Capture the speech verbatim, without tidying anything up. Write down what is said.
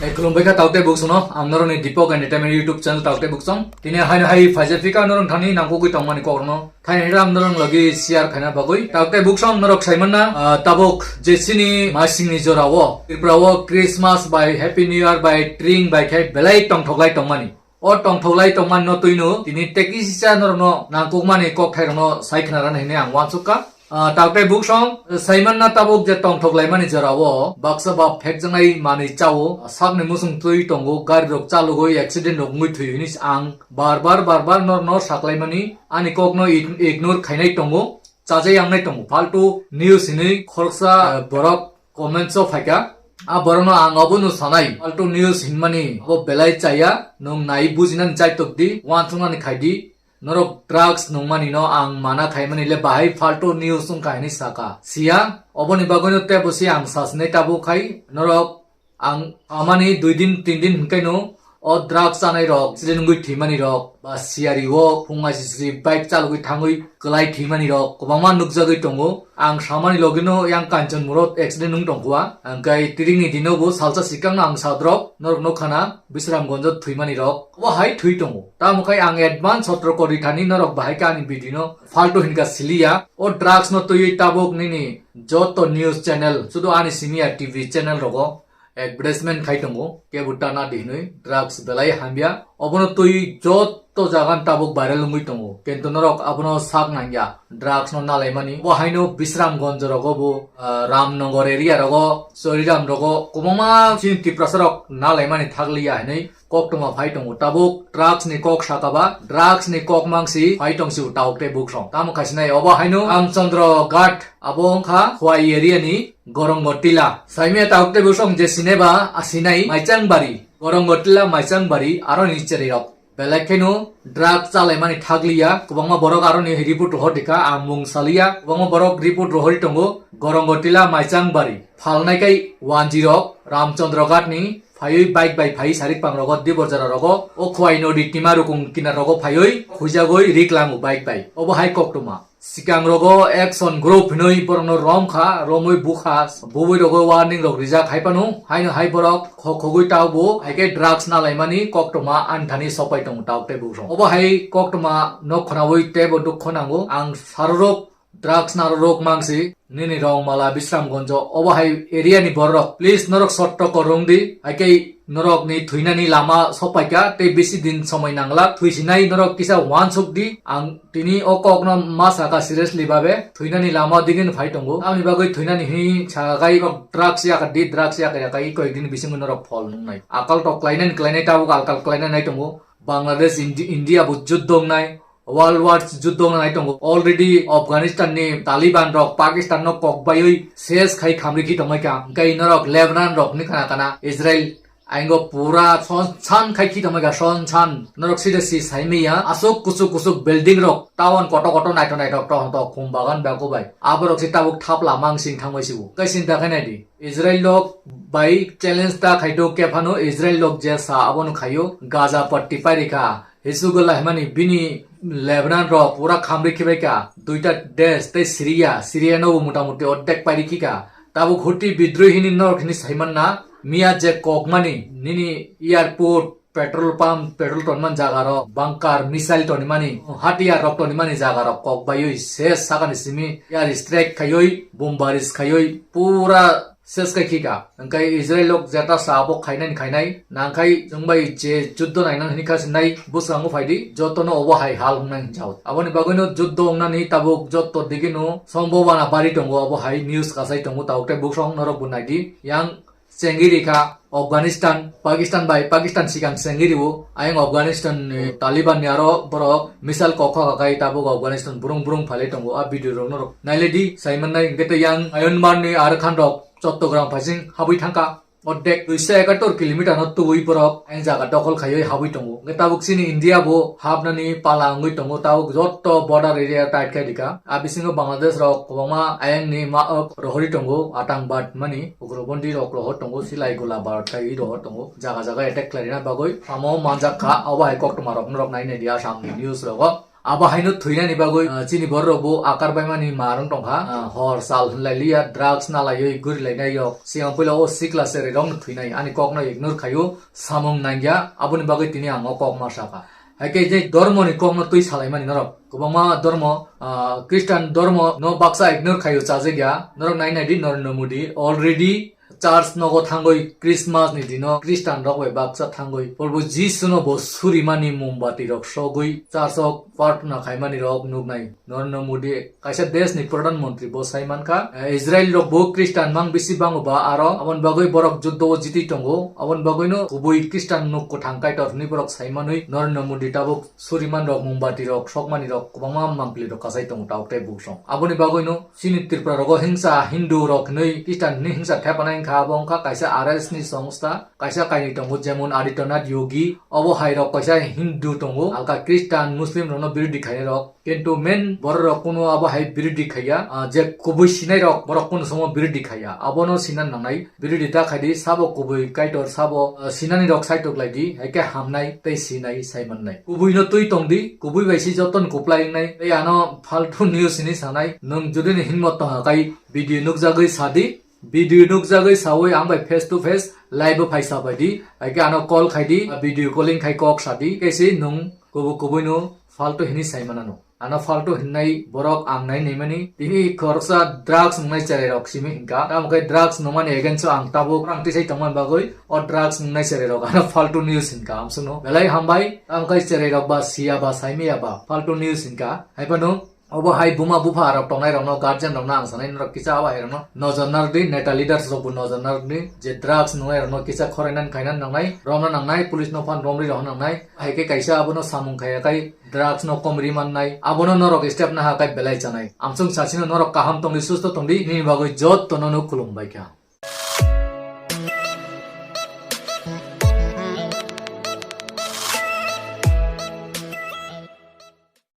Hey, khulumbai kha tauk tei buksongno, ang norokni Deepak Entertainment YouTube channel tauk tei buksong. Tini haino hai phaijak phika norok thani nangkukgwi tongmani kokrokno. Thaini ram norok logi share khaina bagwi. Tauk tei buksong norok saimanna, ah, tabuk je chini masingni jorao, Tripura o Christmas bai Happy New Year bai tring bai khai belai tongthoklai tongmani. O tongthoklai tongmani no twino tini tekisisa norokno nangkukmani kokthairokno sai khna rwna hinwi ang uansukha. Ah, tauk tei buksong, saimanna tabuk je tongthoklaimani jorao baksa ba phekjaknai manwi chao, sakni musung twi tongo, gari rok chalugwi accident rok wngwi thwi hinwi ang bar bar, bar bar norokno saklaimani, ani kokno ig-, ignore khainai tongo, chajai yangnai tongo. Faltu news hinwi khoroksa, ah, borok comments o phaikha. A borokno ang obono sanai, faltu news hinmani abo belai chaya, nwng nai bujinani chaitok di, uansuknani khai di. Norok drugs nungmani no ang mana khaimani le bahai faltu news wngkha hinwi saka. Siya, oboni bagwino tebo se ang sasnai tabuk khai, norok ang amani dui din, tin din hinkaino o drugs chanai rok, accident wngwi thwimani rok, ba siyari o phung aisisri bike chalogwi thangwi kwlai thwimani rok kwbangma nukjagwi tongo. Ang samani logino yang Kanchanpur o accident wng tongkha, hingkai tiringni dino bo salsa sikang ang sadrok norok nukha na Bisramganj o thwimani rok, obo hai thwi tongo. Tamo khai ang advance sotro kori thani norok bahai khe ani video no faltu hinka siliya. O drugs no twiwi tabuk nini joto news channel, sudu ani simi ya T V channel rogo advertisement khai tongo, kebo tana di hinwi drugs belai hamya. Obono twi joto jaga tabuk viral wngwi tongo, kintu norok abono sak nangya, drugs no nalaimani. Bo haino Bisramganj rogo bo, ah, Ramnagar area rogo, Choriram rogo, kwbangma chini Tiprasa rok nalaimani thakliya hinwi koktwma phai tongo. Tabuk drugs ni kok sakaba, drugs ni kok mangsi phai tongsi tabuk tei buksong. Tamo khaisinai obo haino Ramchandra Ghat, abo wngkha Khwai area ni Gorongo Tila. Saimia tabuk tei buksong je sineba, a sinai Maichang Bari, Gorongo Tila Maichang Bari, aro ni cherei rok. Belai kheno drug chalaimani thakliya, kwbangma borok aroni report rohor dikha, ang mung saliya, kwbangma borok report rohori tongo, Gorongo Tila Maichang Bari. Phalnai kai wanji rok, Ramchandra Ghat ni, phaiwi bike bai phaiwi sarik pang rogo, Diborjara rogo, o Khwai nodi tima rukung kinar rogo phaiwi, khuijagwi rik lango bike bai. Obo hai koktwma. Sikang rogo action group hinwi borokno rom kha, romwi bukha, bubui rogo warning rok rijak hai phano, haino hai borok khok khogwi taubo, hai khe drugs nalaimani koktwma ani thani sopai tongo tabuk tei buksong. Obo hai koktwma no khwnaui teibo dukho nango. Ang sarorok drugs narorok mangsi, nini Rongmala, Bisramganj, obo hai area ni borok, please norok sotto korong di, hai khe norokni thwinani lama sopaikha, tei bisi din somoi nanglak, thwisinai norok kisa uansuk di. Ang tini o kokno ma saka seriously babe, thwinani lama digin phai tongo. Tamni bagwi thwinani hi saka kai rok drugs yakar di, drugs yakar yakai koi din bisingo norok phol nungnai. Akal tok klainani klainai tabuk akal klainani nai tongo. Bangladesh, Indi-, India bo juddo wngnai. World War juddo wngnai tongo. Already Afghanistan ni Taliban rok Pakistan no kok baiwi ses khai khamri khi tongmai kha. Hingkai norok Lebanon rok ni khana khana Israel aingo pura son san khai khi tongmai kha, son san. Norok sida si sai maya. Aswk kusuk kusuk building rok, town koto koto naito naito, tohon to khum bagan bego bai. Aborok si tabuk thap lama wng sing thangbai sibo. Hingkai sinta khai nai di. Israel rok bai challenge ta khai do khe phano Israel rok je sa abono khaio. Gaza patti pai rikha. Hezbollah himani bini Lebanon rok pura khamri khibai kha, duita desh tei Syria, Syria no bo mota moti ordek pairi khika. Tabuk Houthi bidrohi ni norok hini saimanna, miya je kokmani nini airport, petrol pump, petrol tonman jaga rok, bunker, missile tonimani, hatiyar rok tonimani jaga rok kok baiwi ses sakani simi air strike khaiwi, bomb baris khaiwi pura ses khai khika. Hingkai Israel rok jeta sa abo khainai khainai, nangkhai chwngbai je juddo nainani hini kha sinai bwskango phaidi, jotono obo hai hal wngnai hinjao. Aboni bagwino juddo wngnani tabuk jotto digino sombobana bari tongo, obo hai news kasai tongo, tabuk tei buksong norok bo naidi. Yang chengiri kha Afghanistan, Pakistan bai Pakistan sikang chengiri o, ayang Afghanistan ni Taliban ni aro borok missile kok kha kai tabuk Afghanistan burung burung phalai tongo, a video rok norok nailedi saimanai. Hingke tei yang Myanmar ni Arakan rok Chottogram phaising habwi thangkha. Ordek duiso ekattor kilometer no tubui borok ayang jaga dokhol khaiwi habwi tongo. Hingke tabuk chini India bo hapnani pala wngwi tongo, tabuk jotto border area tight khai rikha. A bisingo Bangladesh rok kwbangma ayang ni ma-, ok rohori tongo, Atangbad mani ugrobondi rok rohor tongo, silai gola barot khai rohor tongo. Jaga jaga attack khlaina bagwi samo manjak kha, abo hai koktwma rok norok nai nai di Assam ni news rogo. Abo haino thwinani bagwi, ah, chini borok bo akar baimani marwng tongkha. Ah, hor sal hwnlai liya, drugs nalaiwi guri lainai yok. Siang puila o sikla chwrai rokno thwinai, ani kokno ignore khaio, samung nangya, aboni bagwi tini ang o kok ma sakha. Haikhe je dormoni kokno twi salaimani norok. Kwbangma dormo, ah, Christian dormo no baksa ignore khaio, chajak ya. Norok nai nai di, Narendra Modi already church nogo thangwi Christmas ni dino Christian rok bai baksa thangwi Prabhu Jisu no bo surimani mombati rok sogwi church o prarthana khaimani rok nuknai. Narendra Modi kaisa desh ni pradhan mantri bo sai mankha, eh, Israel rok bo Christian mang bisi bango ba aro aboni bagwi borok juddo o jiti tongo, aboni bagwi no kubui Christian nuk kwthang Kaitor hwnwi borok sai manwi Narendra Modi tabuk suriman rok, mombati rok, sokmani rok, kwbangma mangpili rok kasai tongo tabuk tei buksong. Aboni bagwi no chini Tripura rogo hingsa Hindu rok hinwi Christian hinwi hingsa thepanai wngkha, abo wngkha kaisa R S ni songstha, kaisa kainwi tongo, jemon Adityanath Yogi, obo hai rok kaisa Hindu tongo, alka Christian, Muslim rokno birodhi khainai rok. Kintu main borok rok kunu abo hai birodhi khaiya, ah, je kubui sinai rok borok kunu somo birodhi khaiya, abono sinan nangnai, birodhi ta khaidi, sabo kubui Kaitor, sabo, ah, sinani rok saitok laidi, haikhe hamnai tei sinai sai mannai. Kubui no twi tongdi, kubui bai si joton kuplai wngnai, tei ano faltu news hinwi sanai, nwng jodi ni himot tongha kai video nukjagwi sadi, video nukjagwi sawi ang bai face to face live o phai sabaidi, haikhe ano call khaidi, video calling khai kok sadi, kesi nwng kubu kubui no faltu hinwi sai manano. Ano faltu hinnai borok ang nai naimani. Tini khoroksa drugs nungnai cherai rok simi hinkha. Tamo khe drugs nungmani against o ang tabuk rang tisai tongmani bagwi o drugs nungnai cherai rok ano faltu news hinkha amsukno. Belai hambai, tamo khe cherai rok ba siya ba saimiya ba faltu news hinkha. Haiphano obo hai buma bupha rok tongnai rokno, guardian rokno ang sanai, norok kisa abo hai rokno nojor narwkdi, neta leaders rokbo nojor narwkdi, je drugs nungnai rokno kisa khorainani khainani nangnai, romna nangnai, police no phan romri rohna nangnai. Hai khe kaisa abono samung khaiya khai drugs no komri mannai, abono norok step naha khai belai chanai. Amsung sasino norok kaham tongdi, susto tongdi, nini bagwi jottono no khulumbai kha.